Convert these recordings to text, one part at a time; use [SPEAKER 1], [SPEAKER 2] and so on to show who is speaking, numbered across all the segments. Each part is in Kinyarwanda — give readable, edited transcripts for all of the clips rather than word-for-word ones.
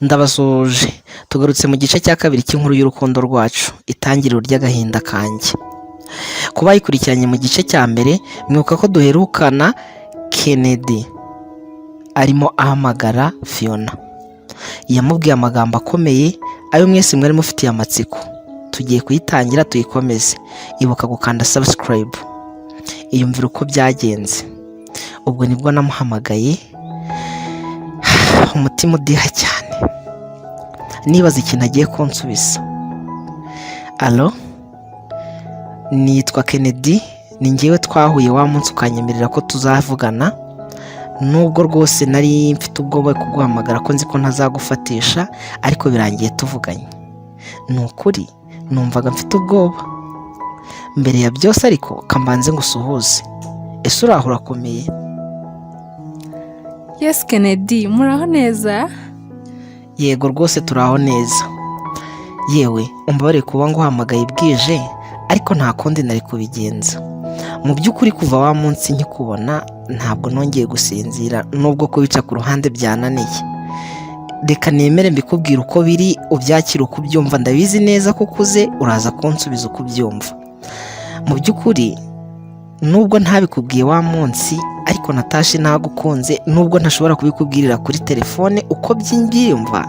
[SPEAKER 1] Ndabasuhuje, tugarutse mu gice cya kabiri cy'inkuru y'urukundo rwacu, itangiriro ry'agahinda kanjye. Ku bayikurikiranye mu gice cya mbere, mwibuka ko duherukana Kennedy arimo ahamagara Fiona. Yamubwiye amagambo akomeye, ayo mwese mwari mufitiye amatsiko. Tugiye kuyitangira tuyikomeze. Ibuka gukanda subscribe. Iyumvira uko byagenze. Ubwo nibwo namuhamagaye, umutima udiha cyane, nibaza ikintu agiye kunsubiza. Allo, nitwa Kennedy, ni ngewe twahuye wa munsi ukanyemerera ko tuzavugana, nubwo rwose nari mfite ubwoba kuguhamagara ko nzi ko ntazagufatisha, ariko birangiye tuvuganye. Ni ukuri numvaga mfite ubwoba. Mbere ya byose ariko kambanze ngusuhuze. Ese uraho urakomeye?
[SPEAKER 2] Yes, Kennedy, muraho neza?
[SPEAKER 1] Yego rwose, turaho neza. Yewe, umbabarire kuba nguhamagaye bwije, ariko nta kundi nari kubigenza. Mu by'ukuri kuva wa munsi nkikubona ntabwo nongeye gusinzira, nubwo kubica ku ruhande byananiye. Reka nemere mbikubwira uko biri, ubyakire uko ubyumva. Ndabizi neza ko ukuze, uraza kunsubiza uko ubyumva. Mu by'ukuri nubwo ntabikubwiye wa munsi, ariko natashe nagukunze, nubwo ntashobora kubikubwirira kuri telefone uko byiyumva.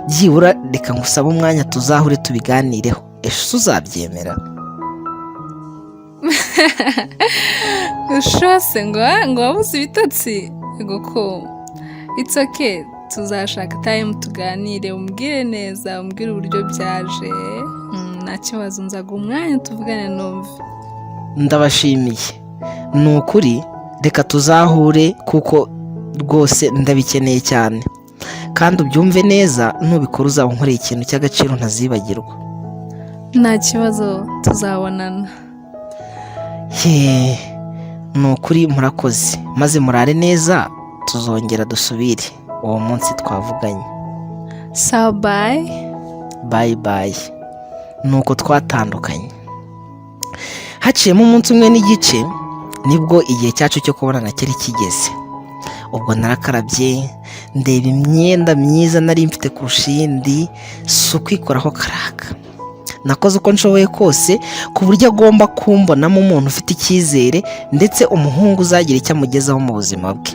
[SPEAKER 1] Byibura reka ngusabe umwanya tuzahure tubiganireho. Ese uzabyemera?
[SPEAKER 2] Ushose ngo wabuze ibitotsi? Ngo ko it's okay, tuzashaka time tuganire, umbwire neza, umbwire uburyo byaje. Nta kibazo, nzaguha umwanya tuvugane numve.
[SPEAKER 1] Ndabashimiye, ni ukuri. Reka tuzahure kuko rwose ndabikeneye cyane, kandi ubyumve neza, nubikora uzaba unkoreye ikintu cy'agaciro ntazibagirwa.
[SPEAKER 2] Nta kibazo, tuzabonana.
[SPEAKER 1] Ye, ni ukuri murakoze, maze murare neza, tuzongera dusubire uwo munsi twavuganye.
[SPEAKER 2] Sawa, bye.
[SPEAKER 1] Bye bye. Nuko twatandukanye. Haciyemo umunsi umwe n'igice, nibwo igihe cyacu cyo kubonana cyari kigeze. Ubwo narakarabye, ndeba imyenda myiza nari mfite kurusha iyindi, si ukwikoraho karaka. Nakoze uko nshoboye kose ku buryo agomba kumbonamo umuntu ufite icyizere, ndetse umuhungu uzagira icyo amugezaho mu buzima bwe.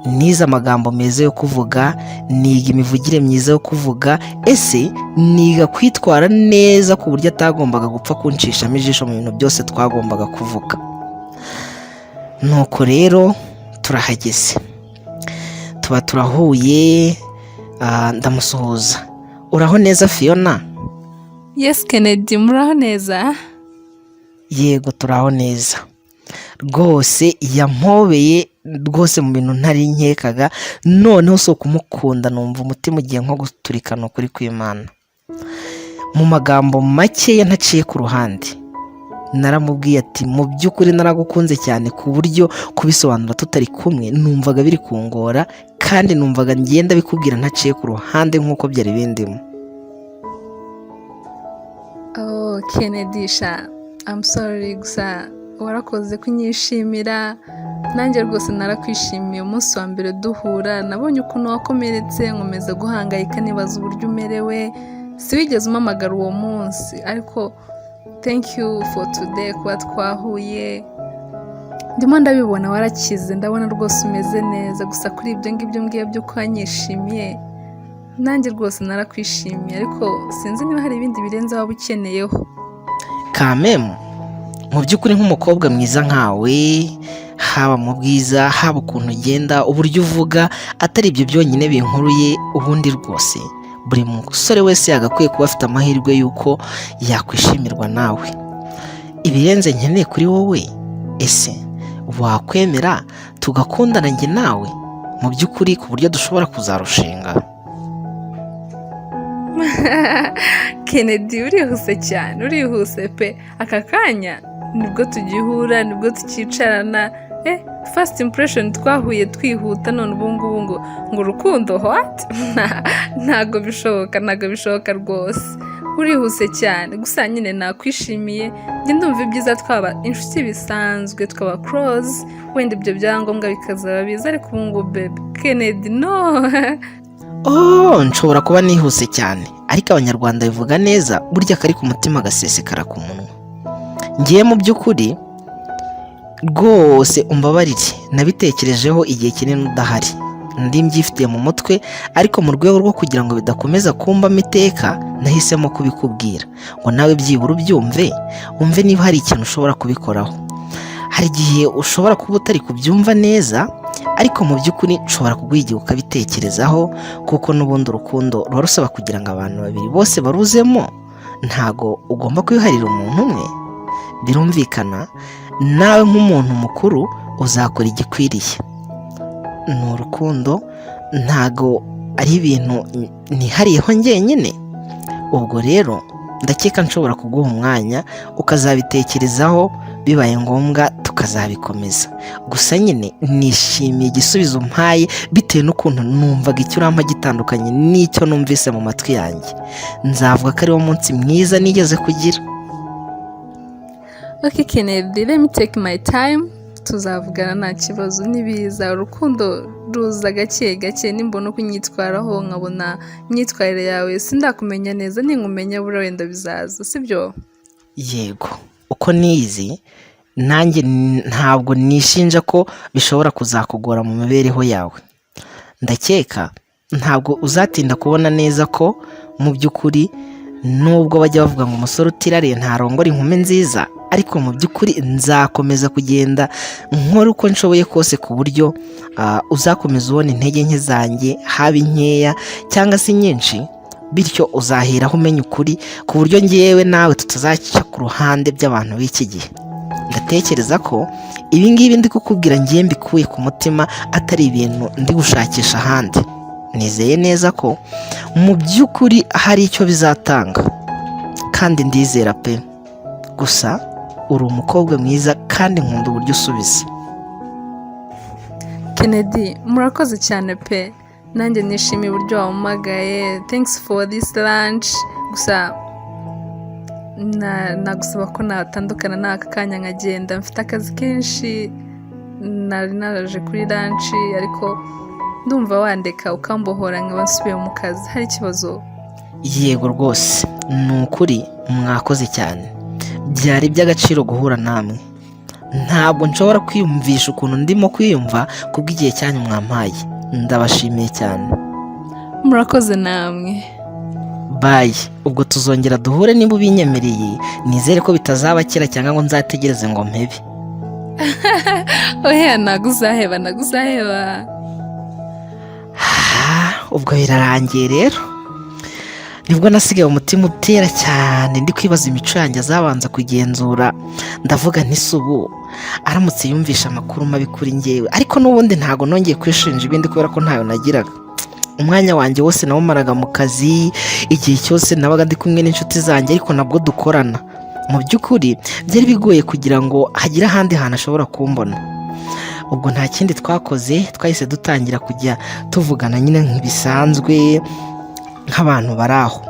[SPEAKER 1] Nize amagambo meza yo kuvuga, niga imivugire myiza yo kuvuga, ese niga kwitwara neza ku buryo atagombaga gupfa kunshishamo ijisho mu bintu byose twagombaga kuvuga. Nuko rero turahageze, tuba turahuye, ndamusuhuza. Uraho neza, Fiona?
[SPEAKER 2] Yes, Kennedy, muraho neza?
[SPEAKER 1] Yego, turaho neza rwose. Yampobeye rwose mu bintu ntari nkekaga. Noneho si ukumukunda, numva umutima ugiye nko guturikana, ukuri kw'Imana. Mu magambo makeya ntaciye ku ruhande, naramubwiye ati: "Mu by'ukuri naragukunze cyane, ku buryo kubisobanura tutari kumwe numvaga biri kungora, kandi numvaga ngenda bikubwira ntaciye ku ruhande nk'uko byari bindimo."
[SPEAKER 2] Oh, Kennedy sha, I'm sorry, gusa warakoze kunyishimira. Nanjye rwose narakwishimiye. Umunsi wa mbere duhura nabonye ukuntu wakomeretse, nkomeza guhangayika nibaza uburyo umerewe. Siwigeze umpamagara uwo munsi, ariko thank you for today kuba twahuye. Ndimo ndabibona warakize, ndabona rwose umeze neza. Gusa kuri ibyo ngibyo mbwiye by'uko wanyishimiye, nanjye rwose narakwishimiye, ariko sinzi niba hari ibindi birenze waba ukeneyeho.
[SPEAKER 1] Kamemu, mu by'ukuri nk'umukobwa mwiza nkawe, haba mu bwiza, haba ukuntu ugenda, uburyo uvuga, atari ibyo byonyine binkuruye. Ubundi rwose buri musore wese yagakwiye kuba afite amahirwe y'uko yakwishimirwa nawe. Ibirenze nkeneye kuri wowe, ese wakwemera tugakundana njye nawe mu by'ukuri, ku buryo dushobora kuzarushinga?
[SPEAKER 2] Kennedy, urihuse cyane, urihuse pe. Aka kanya nibwo tugihura, nibwo tukicarana, first impression twahuye twihuta, none ubu ngubu ngo urukundo? What? Ntabwo bishoboka, ntabwo bishoboka rwose, urihuse cyane. Gusa nyine nakwishimiye. Njye ndumva ibyiza twaba inshuti bisanzwe, tukaba close, wenda ibyo byangombwa bikazaba biza, ariko ubu ngubu, baby Kennedy, no.
[SPEAKER 1] Oh, nshobora kuba nihuse cyane, ariko Abanyarwanda bivuga neza, burya kari ku mutima gasesekara ku munwa. Ngiye mu by'ukuri rwose umbabarire, nabitekerejeho igihe kinini udahari, ndi mbyifitiye mu mutwe, ariko mu rwego rwo kugira ngo bidakomeza kumbamo iteka, nahisemo kubikubwira ngo nawe byibura ubyumve, wumve niba hari ikintu ushobora kubikoraho. Hari igihe ushobora kuba utari kubyumva neza, ariko mu by'ukuri nshobora kuguha igihe ukabitekerezaho, kuko n'ubundi urukundo ruba rusaba kugira ngo abantu babiri bose baruzemo, ntago ugomba kwiharira umuntu umwe. Birumvikana, nawe nk'umuntu mukuru uzakora igikwiriye. Ni urukundo, ntago ari ibintu nihariyeho njyenyine. Ubwo rero ndakeka nshobora kuguha umwanya ukazabitekerezaho, bibaye ngombwa tukazabikomeza. Gusa nyine nishimiye igisubizo umpaye, bitewe n'ukuntu numvaga icyo urampa gitandukanye n'icyo numvise mu matwi yanjye. Nzavuga ko ari wo munsi mwiza nigeze kugira.
[SPEAKER 2] Ok Kennedy, let me take my time, tuzavugana nta kibazo. Nibiza, urukundo ruza gake gake. Nimbona uko unyitwaraho, nkabona imyitwarire yawe, sindakumenya neza, ninkumenya buriya wenda bizaza, sibyo?
[SPEAKER 1] Yego, uko nizi nanjye ntabwo nishinja ko bishobora kuzakugora mu mibereho yawe. Ndakeka ntabwo uzatinda kubona neza ko mu by'ukuri, nubwo bajya bavuga ngo umusore utirariye ntarongora inkumi nziza, ariko mu by'ukuri nzakomeza kugenda nkora uko nshoboye kose ku buryo uzakomeza ubona intege nke zanjye, haba inkeya cyangwa se nyinshi, bityo uzaheraho umenya ukuri, ku buryo ngewe nawe tutazaca ku ruhande by'abantu b'iki gihe. Ndatekereza ko ibi ngibi ndi kukubwira ngiye mbikuye ku mutima, atari ibintu ndi gushakisha ahandi. Nizeye neza ko mu by'ukuri hari icyo bizatanga, kandi ndizera pe. Gusa uri umukobwa mwiza kandi nkunda uburyo usubiza.
[SPEAKER 2] Kennedy, murakoze cyane pe. Nanjye nishimiye uburyo wampamagaye. Thanks for this lunch. Gusa nagusaba ko natandukana n'aka kanya nkagenda, mfite akazi kenshi. Nari naraje kuri lunch, ariko ndumva wandeka ukambohora nkaba nsubiye mu kazi. Hari ikibazo?
[SPEAKER 1] Yego rwose, ni ukuri mwakoze cyane, byari iby'agaciro guhura namwe. Ntabwo nshobora kwiyumvisha ukuntu ndimo kwiyumva kubw'igihe cyanyu mwampaye. Ndabashimiye cyane.
[SPEAKER 2] Murakoze namwe.
[SPEAKER 1] Bye. Ubwo tuzongera duhure niba ubinyemereye. Nizere ko bitazaba kera cyangwa ngo nzategereze ngo mpebe.
[SPEAKER 2] Oya, ntabwo uzaheba, ntabwo uzaheba.
[SPEAKER 1] Ubwo birarangiye rero. Nibwo nasigaye umutima utera cyane, ndi kwibaza imico yanjye azabanza kugenzura. Ndavuga nti: "Se ubu aramutse yumvisha amakuru mabi kuri ngewe?" Ariko n'ubundi ntabwo nongeye kwishinja ibindi, kubera ko ntayo nagiraga. Umwanya wanjye wose nawumaraga mu kazi, igihe cyose nabaga ndi kumwe n'inshuti zanjye, ariko nabwo dukorana. Mu by'ukuri byari bigoye kugira ngo hagire ahandi hantu ashobora kumbona. Ubwo nta kindi twakoze, twahise dutangira kujya tuvugana nyine nk'ibisanzwe, nk'abantu bari aho.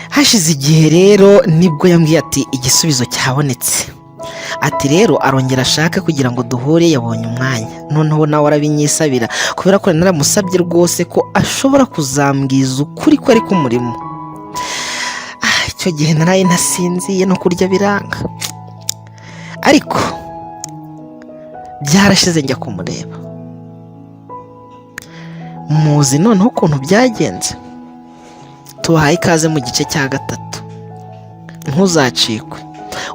[SPEAKER 1] Hashize igihe rero nibwo yambwiye ati: "Igisubizo cyabonetse." Ati rero arongera ashaka kugira ngo duhure, yabonye umwanya. Noneho nawe arabinyisabira, kubera ko naramusabye rwose ko ashobora kuzambwiza ukuri ko ari k'umurimo. Icyo gihe naraye ntasinziye, no kurya biranga, ariko byarashize njya kumureba. Muzi noneho ukuntu byagenze. Tubahaye ikaze mu gice cya gatatu, ntuzacikwe.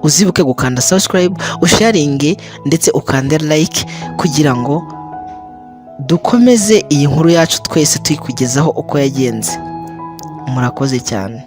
[SPEAKER 1] Uzibuke gukanda subscribe, usharinge ndetse ukande like, kugira ngo dukomeze iyi nkuru yacu twese tuyikugezaho uko yagenze. Murakoze cyane.